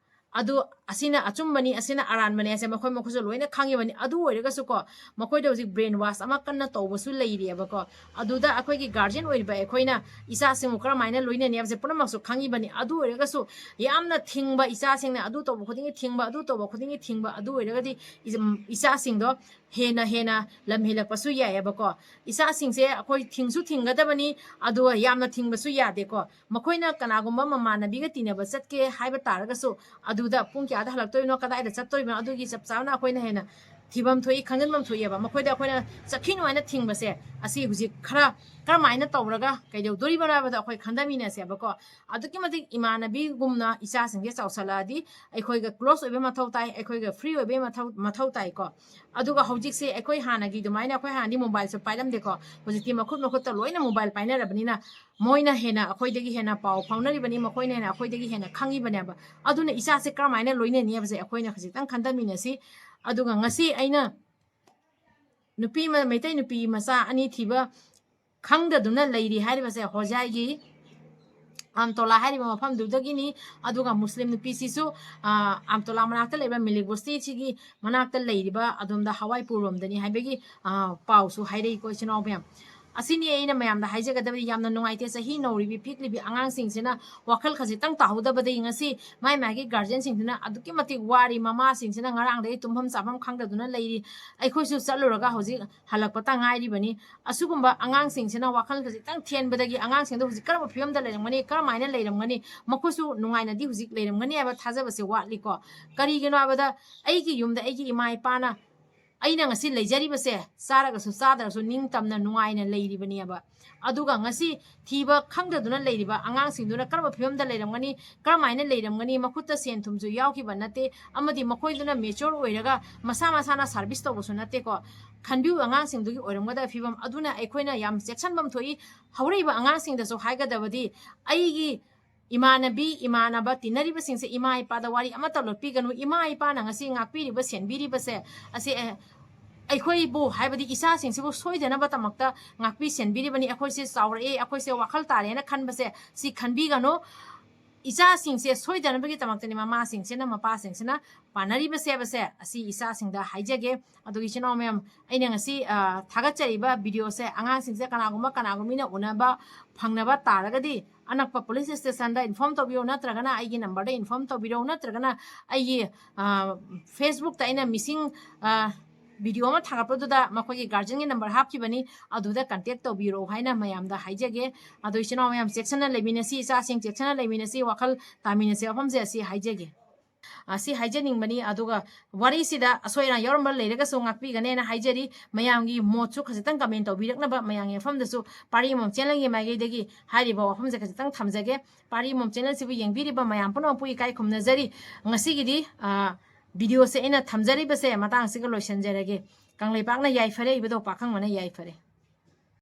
ꯑꯗꯨ ꯑꯁꯤꯅ ꯑꯆꯨꯝꯕꯅꯤ, ꯑꯁꯤꯅ ꯑꯔꯥꯟꯕꯅꯤ ꯍꯥꯏꯁꯦ ꯃꯈꯣꯏ ꯃꯈꯣꯏꯁꯨ ꯂꯣꯏꯅ ꯈꯪꯉꯤꯕꯅꯤ꯫ ꯑꯗꯨ ꯑꯣꯏꯔꯒꯁꯨꯀꯣ, ꯃꯈꯣꯏꯗ ꯍꯧꯖꯤꯛ brain wash ꯑꯃ ꯀꯟꯅ ꯇꯧꯕꯁꯨ ꯂꯩꯔꯤꯑꯕꯀꯣ꯫ ꯑꯗꯨꯗ ꯑꯩꯈꯣꯏꯒꯤ guardian ꯑꯣꯏꯔꯤꯕ ꯑꯩꯈꯣꯏꯅ ꯏꯆꯥꯁꯤꯡꯕꯨ ꯀꯔꯝꯍꯥꯏꯅ ꯂꯣꯏꯅꯅꯤ ꯍꯥꯏꯕꯁꯦ ꯄꯨꯝꯅꯃꯛꯁꯨ ꯈꯪꯉꯤꯕꯅꯤ꯫ ꯑꯗꯨ ꯑꯣꯏꯔꯒꯁꯨ ꯌꯥꯝꯅ ꯊꯤꯡꯕ, ꯏꯆꯥꯁꯤꯡꯅ ꯑꯗꯨ ꯇꯧꯕ ꯈꯨꯗꯤꯡꯒꯤ ꯊꯤꯡꯕ, ꯑꯗꯨ ꯇꯧꯕ ꯈꯨꯗꯤꯡꯒꯤ ꯊꯤꯡꯕ, ꯑꯗꯨ ꯑꯣꯏꯔꯒꯗꯤ ꯏꯆ-, ꯏꯆꯥꯁꯤꯡꯗꯣ ꯍꯦꯟꯅ ꯍꯦꯟꯅ ꯂꯝ ꯍꯦꯜꯂꯛꯄꯁꯨ ꯌꯥꯏꯑꯕꯀꯣ꯫ ꯏꯆꯥꯁꯤꯡꯁꯦ ꯑꯩꯈꯣꯏ ꯊꯤꯡꯁꯨ ꯊꯤꯡꯒꯗꯕꯅꯤ, ꯑꯗꯨꯒ ꯌꯥꯝꯅ ꯊꯤꯡꯕꯁꯨ ꯌꯥꯗꯦꯀꯣ꯫ ꯃꯈꯣꯏꯅ ꯀꯅꯥꯒꯨꯝꯕ ꯃꯃꯥꯟꯅꯕꯤꯒ ꯇꯤꯟꯅꯕ ꯆꯠꯀꯦ ꯍꯥꯏꯕ ꯇꯥꯔꯒꯁꯨ, ꯑꯗꯨꯗ ꯄꯨꯡ ꯀꯌꯥꯗ ꯍꯜꯂꯛꯇꯣꯏꯅꯣ, ꯀꯗꯥꯏꯗ ꯆꯠꯇꯣꯏꯅꯣ, ꯑꯗꯨꯒꯤ ꯆꯞ ꯆꯥꯅ ꯑꯩꯈꯣꯏꯅ ꯍꯦꯟꯅ ꯊꯤꯐꯝ ꯊꯣꯛꯏ, ꯈꯪꯖꯤꯟꯐꯝ ꯊꯣꯛꯏꯑꯕ꯫ ꯃꯈꯣꯏꯗ ꯑꯩꯈꯣꯏꯅ ꯆꯠꯈꯤꯅꯨ ꯍꯥꯏꯅ ꯊꯤꯡꯕꯁꯦ, ꯑꯁꯤ ꯍꯧꯖꯤꯛ ꯈꯔ ꯀꯔꯝꯍꯥꯏꯅ ꯇꯧꯔꯒ ꯀꯩꯗꯧꯗꯣꯔꯤꯕꯅꯣ ꯍꯥꯏꯕꯗꯣ ꯑꯩꯈꯣꯏ ꯈꯟꯊꯃꯤꯟꯅꯁꯦꯕꯀꯣ꯫ ꯑꯗꯨꯛꯀꯤ ꯃꯇꯤꯛ ꯏꯃꯥꯟꯅꯕꯤꯒꯨꯝꯅ ꯏꯆꯥꯁꯤꯡꯁꯦ ꯆꯥꯎꯁꯜꯂꯛꯑꯗꯤ ꯑꯩꯈꯣꯏꯒ close ꯑꯣꯏꯕ ꯃꯊꯧ ꯇꯥꯏ, ꯑꯩꯈꯣꯏꯒ free ꯑꯣꯏꯕ ꯃꯊꯧ, ꯃꯊꯧ ꯇꯥꯏꯀꯣ꯫ ꯑꯗꯨꯒ ꯍꯧꯖꯤꯛꯁꯦ ꯑꯩꯈꯣꯏ ꯍꯥꯟꯅꯒꯤ ꯑꯗꯨꯃꯥꯏꯅ, ꯑꯩꯈꯣꯏ ꯍꯥꯟꯅꯗꯤ mobileꯁꯨ ꯄꯥꯏꯔꯝꯗꯦꯀꯣ, ꯍꯧꯖꯤꯛꯇꯤ ꯃꯈꯨꯠ ꯃꯈꯨꯠꯇ ꯂꯣꯏꯅ mobile ꯄꯥꯏꯅꯔꯕꯅꯤꯅ ꯃꯣꯏꯅ ꯍꯦꯟꯅ ꯑꯩꯈꯣꯏꯗꯒꯤ ꯍꯦꯟꯅ ꯄꯥꯎ ꯐꯥꯎꯅꯔꯤꯕꯅꯤ, ꯃꯈꯣꯏꯅ ꯍꯦꯟꯅ ꯑꯩꯈꯣꯏꯗꯒꯤ ꯍꯦꯟꯅ ꯈꯪꯉꯤꯕꯅꯦꯕ꯫ ꯑꯗꯨꯅ ꯏꯆꯥꯁꯦ ꯀꯔꯝꯍꯥꯏꯅ ꯂꯣꯏꯅꯅꯤ ꯍꯥꯏꯕꯁꯦ ꯑꯩꯈꯣꯏꯅ ꯈꯖꯤꯛꯇꯪ ꯈꯟꯊꯃꯤꯟꯅꯁꯤ꯫ ꯑꯗꯨꯒ ꯉꯁꯤ ꯑꯩꯅ ꯅꯨꯄꯤ ꯑꯃ, ꯃꯩꯇꯩ ꯅꯨꯄꯤ ꯃꯆꯥ ꯑꯅꯤ ꯊꯤꯕ ꯈꯪꯗꯗꯨꯅ ꯂꯩꯔꯤ ꯍꯥꯏꯔꯤꯕꯁꯦ ꯍꯣꯖꯥꯏꯒꯤ ꯑꯝꯇꯣꯂꯥ ꯍꯥꯏꯔꯤꯕ ꯃꯐꯝꯗꯨꯗꯒꯤꯅꯤ꯫ ꯑꯗꯨꯒ ꯃꯨꯁꯂꯤꯝ ꯅꯨꯄꯤꯁꯤꯁꯨ, ꯑ, ꯑꯝꯇꯣꯂꯥ ꯃꯅꯥꯛꯇ ꯂꯩꯕ ꯃꯤꯂꯤꯛ ꯕꯁꯇꯤꯁꯤꯒꯤ ꯃꯅꯥꯛꯇ ꯂꯩꯔꯤꯕ ꯑꯗꯣꯝꯗ ꯍꯋꯥꯏꯄꯨꯔ ꯔꯣꯝꯗꯅꯤ ꯍꯥꯏꯕꯒꯤ, ꯑ, ꯄꯥꯎꯁꯨ ꯍꯥꯏꯔꯛꯏꯀꯣ, ꯏꯆꯤꯟ ꯏꯅꯥꯎ ꯃꯌꯥꯝ꯫ ꯑꯁꯤꯅꯤ ꯑꯩꯅ ꯃꯌꯥꯝꯗ ꯍꯥꯏꯖꯒꯗꯕꯗꯤ꯫ ꯌꯥꯝꯅ ꯅꯨꯡꯉꯥꯏꯇꯦ, ꯆꯍꯤ ꯅꯧꯔꯤꯕꯤ ꯄꯤꯛꯂꯤꯕꯤ ꯑꯉꯥꯡꯁꯤꯡꯁꯤꯅ ꯋꯥꯈꯜ ꯈꯖꯤꯛꯇꯪ ꯇꯥꯍꯧꯗꯕꯗꯒꯤ ꯉꯁꯤ ꯃꯥꯏ ꯃꯥꯒꯤ guardianꯁꯤꯡꯗꯨꯅ ꯑꯗꯨꯛꯀꯤ ꯃꯇꯤꯛ ꯋꯥꯔꯤ꯫ ꯃꯃꯥꯁꯤꯡꯁꯤꯅ ꯉꯔꯥꯡꯗꯒꯤ ꯇꯨꯝꯐꯝ ꯆꯥꯐꯝ ꯈꯪꯗꯗꯨꯅ ꯂꯩꯔꯤ꯫ ꯑꯩꯈꯣꯏꯁꯨ ꯆꯠꯂꯨꯔꯒ ꯍꯧꯖꯤꯛ ꯍꯜꯂꯛꯄꯇ ꯉꯥꯏꯔꯤꯕꯅꯤ꯫ ꯑꯁꯤꯒꯨꯝꯕ ꯑꯉꯥꯡꯁꯤꯡꯁꯤꯅ ꯋꯥꯈꯜ ꯈꯖꯤꯛꯇꯪ ꯊꯦꯟꯕꯗꯒꯤ ꯑꯉꯥꯡꯁꯤꯡꯗꯣ ꯍꯧꯖꯤꯛ ꯀꯔꯝꯕ ꯐꯤꯕꯝꯗ ꯂꯩꯔꯝꯒꯅꯤ, ꯀꯔꯝꯍꯥꯏꯅ ꯂꯩꯔꯝꯒꯅꯤ, ꯃꯈꯣꯏꯁꯨ ꯅꯨꯡꯉꯥꯏꯅꯗꯤ ꯍꯧꯖꯤꯛ ꯂꯩꯔꯝꯒꯅꯤ ꯍꯥꯏꯕ ꯊꯥꯖꯕꯁꯦ ꯋꯥꯠꯂꯤꯀꯣ꯫ ꯀꯔꯤꯒꯤꯅꯣ ꯍꯥꯏꯕꯗ ꯑꯩꯒꯤ ꯌꯨꯝꯗ ꯑꯩꯒꯤ ꯏꯃꯥ ꯏꯄꯥꯅ ꯑꯩꯅ ꯉꯁꯤ ꯂꯩꯖꯔꯤꯕꯁꯦ ꯆꯥꯔꯒꯁꯨ ꯆꯥꯗ꯭ꯔꯒꯁꯨ ꯅꯤꯡꯇꯝꯅ ꯅꯨꯡꯉꯥꯏꯅ ꯂꯩꯔꯤꯕꯅꯦꯕ꯫ ꯑꯗꯨꯒ ꯉꯁꯤ ꯊꯤꯕ ꯈꯪꯗꯗꯨꯅ ꯂꯩꯔꯤꯕ ꯑꯉꯥꯡꯁꯤꯡꯗꯨꯅ ꯀꯔꯝꯕ ꯐꯤꯕꯝꯗ ꯂꯩꯔꯝꯒꯅꯤ, ꯀꯔꯝꯍꯥꯏꯅ ꯂꯩꯔꯝꯒꯅꯤ, ꯃꯈꯨꯠꯇ ꯁꯦꯟ ꯊꯨꯝꯁꯨ ꯌꯥꯎꯈꯤꯕ ꯅꯠꯇꯦ, ꯑꯃꯗꯤ ꯃꯈꯣꯏꯗꯨꯅ mature ꯑꯣꯏꯔꯒ ꯃꯁꯥ ꯃꯁꯥꯅ service ꯇꯧꯕꯁꯨ ꯅꯠꯇꯦꯀꯣ꯫ ꯈꯟꯕꯤꯌꯨ, ꯑꯉꯥꯡꯁꯤꯡꯗꯨꯒꯤ ꯑꯣꯏꯔꯝꯒꯗꯕ ꯐꯤꯕꯝ꯫ ꯑꯗꯨꯅ ꯑꯩꯈꯣꯏꯅ ꯌꯥꯝ ꯆꯦꯛꯁꯤꯟꯐꯝ ꯊꯣꯛꯏ꯫ ꯍꯧꯔꯛꯏꯕ ꯑꯉꯥꯡꯁꯤꯡꯗꯁꯨ ꯍꯥꯏꯒꯗꯕꯗꯤ, ꯑꯩꯒꯤ ꯏꯃꯥꯟꯅꯕꯤ, ꯏꯃꯥꯟꯅꯕ ꯇꯤꯟꯅꯔꯤꯕꯁꯤꯡꯁꯦ ꯏꯃꯥ ꯏꯄꯥꯗ ꯋꯥꯔꯤ ꯑꯃꯠꯇ ꯂꯣꯠꯄꯤꯒꯅꯨ꯫ ꯏꯃꯥ ꯏꯄꯥꯅ ꯉꯁꯤ ꯉꯥꯛꯄꯤꯔꯤꯕ, ꯁꯦꯟꯕꯤꯔꯤꯕꯁꯦ ꯑꯁꯤ, ꯑꯦ, ꯑꯩꯈꯣꯏꯕꯨ, ꯍꯥꯏꯕꯗꯤ ꯏꯆꯥꯁꯤꯡꯁꯤꯕꯨ ꯁꯣꯏꯗꯅꯕꯗꯃꯛꯇ ꯉꯥꯛꯄꯤ ꯁꯦꯟꯕꯤꯔꯤꯕꯅꯤ꯫ ꯑꯩꯈꯣꯏꯁꯦ ꯆꯥꯎꯔꯛꯑꯦ, ꯑꯩꯈꯣꯏꯁꯦ ꯋꯥꯈꯜ ꯇꯥꯔꯦꯅ ꯈꯟꯕꯁꯦ ꯁꯤ ꯈꯟꯕꯤꯒꯅꯨ꯫ ꯏꯆꯥꯁꯤꯡꯁꯦ ꯁꯣꯏꯗꯅꯕꯒꯤꯗꯃꯛꯇꯅꯤ ꯃꯃꯥꯁꯤꯡꯁꯤꯅ, ꯃꯄꯥꯁꯤꯡꯁꯤꯅ ꯄꯥꯟꯅꯔꯤꯕꯁꯦ ꯍꯥꯏꯕꯁꯦ ꯑꯁꯤ ꯏꯆꯥꯁꯤꯡꯗ ꯍꯥꯏꯖꯒꯦ꯫ ꯑꯗꯨꯒ ꯏꯆꯤꯟ ꯏꯅꯥꯎ ꯃꯌꯥꯝ, ꯑꯩꯅ ꯉꯁꯤ, ꯑ, ꯊꯥꯒꯠꯆꯔꯤꯕ videoꯁꯦ ꯑꯉꯥꯡꯁꯤꯡꯁꯦ ꯀꯅꯥꯒꯨꯝꯕ, ꯀꯅꯥꯒꯨꯝꯕ ꯃꯤꯅ ꯎꯅꯕ ꯐꯪꯅꯕ ꯇꯥꯔꯒꯗꯤ ꯑꯅꯛꯄ police stationꯗ inform ꯇꯧꯕꯤꯔꯣ, ꯅꯠꯇ꯭ꯔꯒꯅ ꯑꯩꯒꯤ numberꯗ inform ꯇꯧꯕꯤꯔꯣ, ꯅꯠꯇ꯭ꯔꯒꯅ ꯑꯩꯒꯤ, ꯑ, Facebookꯇ ꯑꯩꯅ missing, ꯑ, video ꯑꯃ ꯊꯥꯒꯠꯄꯗꯨꯗ ꯃꯈꯣꯏꯒꯤ guardianꯒꯤ number ꯍꯥꯞꯈꯤꯕꯅꯤ, ꯑꯗꯨꯗ contact ꯇꯧꯕꯤꯔꯣ ꯍꯥꯏꯅ ꯃꯌꯥꯝꯗ ꯍꯥꯏꯖꯒꯦ꯫ ꯑꯗꯣ ꯏꯆꯤꯟ ꯏꯅꯥꯎ ꯃꯌꯥꯝ ꯆꯦꯛꯁꯤꯟꯅ ꯂꯩꯃꯤꯟꯅꯁꯤ, ꯏꯆꯥꯁꯤꯡ ꯆꯦꯛꯁꯤꯟꯅ ꯂꯩꯃꯤꯟꯅꯁꯤ, ꯋꯥꯈꯜ ꯇꯥꯃꯤꯟꯅꯁꯤ, ꯋꯥꯐꯝꯁꯦ ꯑꯁꯤ ꯍꯥꯏꯖꯒꯦ꯫ ꯑ, ꯁꯤ ꯍꯥꯏꯖꯅꯤꯡꯕꯅꯤ꯫ ꯑꯗꯨꯒ ꯋꯥꯔꯤꯁꯤꯗ ꯑꯁꯣꯏ ꯑꯔꯥꯟ ꯌꯥꯎꯔꯝꯕ ꯂꯩꯔꯒꯁꯨ ꯉꯥꯛꯄꯤꯒꯅꯦꯅ ꯍꯥꯏꯖꯔꯤ꯫ ꯃꯌꯥꯝꯒꯤ ꯃꯣꯠꯁꯨ ꯈꯖꯤꯛꯇꯪ comment ꯇꯧꯕꯤꯔꯛꯅꯕ ꯃꯌꯥꯝꯒꯤ ꯃꯐꯝꯗꯁꯨ ꯄꯥꯔꯤ ꯑꯃꯃꯝ channelꯒꯤ ꯃꯥꯏꯀꯩꯗꯒꯤ ꯍꯥꯏꯔꯤꯕ ꯋꯥꯐꯝꯁꯦ ꯈꯖꯤꯛꯇꯪ ꯊꯝꯖꯒꯦ꯫ ꯄꯥꯔꯤ ꯑꯃꯃꯝ channelꯁꯤꯕꯨ ꯌꯦꯡꯕꯤꯔꯤꯕ ꯃꯌꯥꯝ ꯄꯨꯝꯅꯃꯛꯄꯨ ꯏꯀꯥꯏ ꯈꯨꯝꯅꯖꯔꯤ꯫ ꯉꯁꯤꯒꯤꯗꯤ, ꯑ, videoꯁꯦ ꯑꯩꯅ ꯊꯝꯖꯔꯤꯕꯁꯦ ꯃꯇꯥꯡꯁꯤꯒ ꯂꯣꯏꯁꯤꯟꯖꯔꯒꯦ꯫ ꯀꯪꯂꯩꯄꯥꯛꯅ ꯌꯥꯏꯐꯔꯦ, ꯏꯕꯨꯙꯧ ꯄꯥꯈꯪꯕꯅ ꯌꯥꯏꯐꯔꯦ꯫